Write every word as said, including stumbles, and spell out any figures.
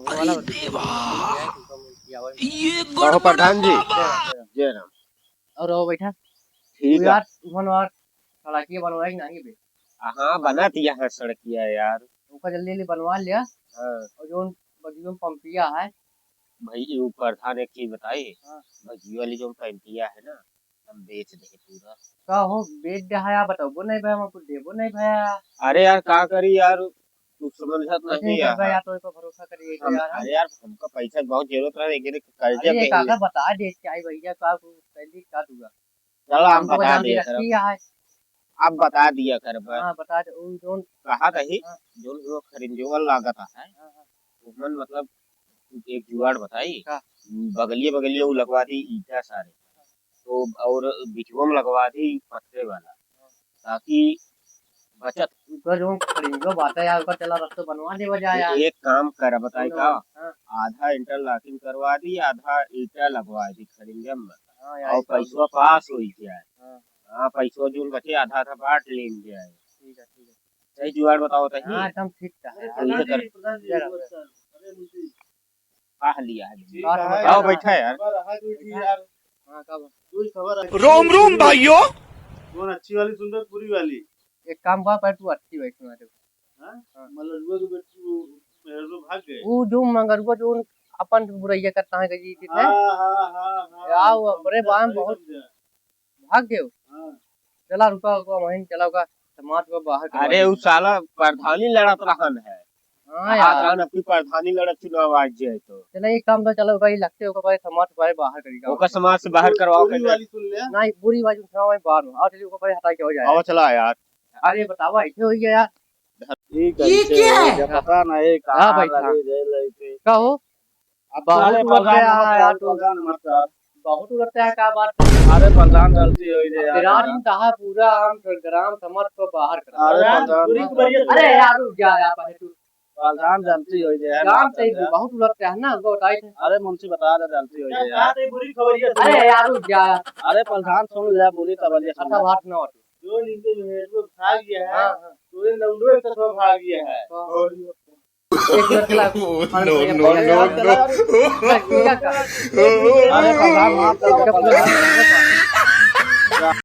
अरे देवा, ये कहो प्रधान जी। जय राम। और रहो बैठा। ठीक है। यार, उमन और सड़किया बनवाए कि नहीं बे? हाँ, बनत यहाँ सड़किया यार। ओका जल्दी जल्दी बनवा लिया। हाँ। और जोन बगियो में पंपिया है। भाई, ये प्रधान एक चीज बताई। हाँ। बगियो वाली जोन पंपिया है ना, हम बेच दे पूरा। का हो, बेच दे है, आप बताओ, वो नहीं भया, हमको देबो नहीं भया। अरे यार, का करी यार, तू समझत नहीं यार। यार, तो ऊपर भरोसा करिए हम, यार, हम। अरे यार, हमका पैसा बहुत जरूरत रहे, लेकिन कर्जा अरे, के काका, बता दे, क्या है भैया, का तू पहले का दूंगा? चलो, हम हमको बता बाजार में दिया रखी करब। है। आप बता दिया करब। हाँ, बता दे, उ जोन कहा कही, हाँ। जोन वो खरिंजोवल लागत है, हाँ, हाँ। उमन मतलब एक जुगाड़ बताई, का? बगलिए बगलिए उ लगवा दी ईटा सारे, तो और बिचुआ में लगवा दी पत्ते वाला, ताकि बचत। ऊपर जो खड़ियो बात है यार, ऊपर चला रस्ता बनवा देवा जाए यार। एक काम कर, बताई का? हाँ। आधा इंटरलॉकिंग करवा दी, आधा ईटा लगवा दी खड़िया में। हाँ यार, और ये काम पैसवा तो पास हो जाए। हाँ। हाँ, पैसवा जोन बचे आधा आधा बांट लेन जाए। ठीक है, ठीक है। सही जुगाड़ बताओ तो ही। हाँ, एकदम ठीक है। अरे तो प्रधान ये जी, कर प्रधान जी, जरा। नमस्कार। अरे मुंशी। का लिया है? ठीक है, आओ यार। बैठा यार। खबर है कोई की यार? हाँ, का बा? कोई खबर है? रोम रोम भाइयों। कौन अच्छी वाली सुन रहे, बुरी वाली? एक काम कर, पर तू अच्छी बैठ, सुना दे। हाँ? हाँ। मलरुआ के बेटी वो मेहरबो भाग गए? वो जो मंगरुआ जो अपन बुरैया करता है, कही कि हाँ, हाँ, हाँ, हाँ, यार, वो समझा, बड़े बाम सही बहुत समझा। भाग गयो? हाँ। चला रुका, रुका, वहीं चला, ओका समाज को बाहर करवा अरे, दे। उ साला प्रधानी लड़त रहन है। हाँ कहा यार। रहन, अब की प्रधानी लड़त चुनाव आ जाए तो। चला, एक काम कर, चला, ओका ये लगते, ओका भाई समाज को भाई बाहर करी, ओका समाज से बाहर बुरी, करवाओ बुरी पहले। वाली सुन ले। नहीं, बुरी वाली सुनाओ, भाई बाहर में। आओ, चलिए, ओका भाई हटा के हो जाए। आओ, चला यार। अरे, बतावा, ऐसे हो गया यार। ई ये कैसे क्या हो है? गया? पता नहीं कहाँ हाँ भाई, लगे हाँ। जे लइके। का हो? अब बहुत सारे उलट प्रधान गया मत है कर, यार तू। प्रधान मत कर। बहुत उलटता है, का बात? अरे प्रधान गलती हो गई यार। विराट ने कहा पूरा आम ग्राम समाज को बाहर करा। अरे प्रधान प्रधान बुरी मत खबरिया कर। अरे यार रुक जा यार पहले तू। प्रधान गलती हो गई यार, गांव से ही बहुत उलटता है ना, उनको बताई थे। अरे मुंशी बता दे गलती हो गई यार। बुरी खबरिया सुन। अरे यार रुक जा यार। अरे प्रधान सुन ले, बुरी खबरिया सुन। अच्छा बात ना हो। जो इनके में भाग गया है, हाँ, हाँ। तो ये लौंडो एक तो भाग गया है। हाँ। और एक मिनट चला। Oh, no, no, no, no। अरे प्रधान, माफ कर दो, प्रधान।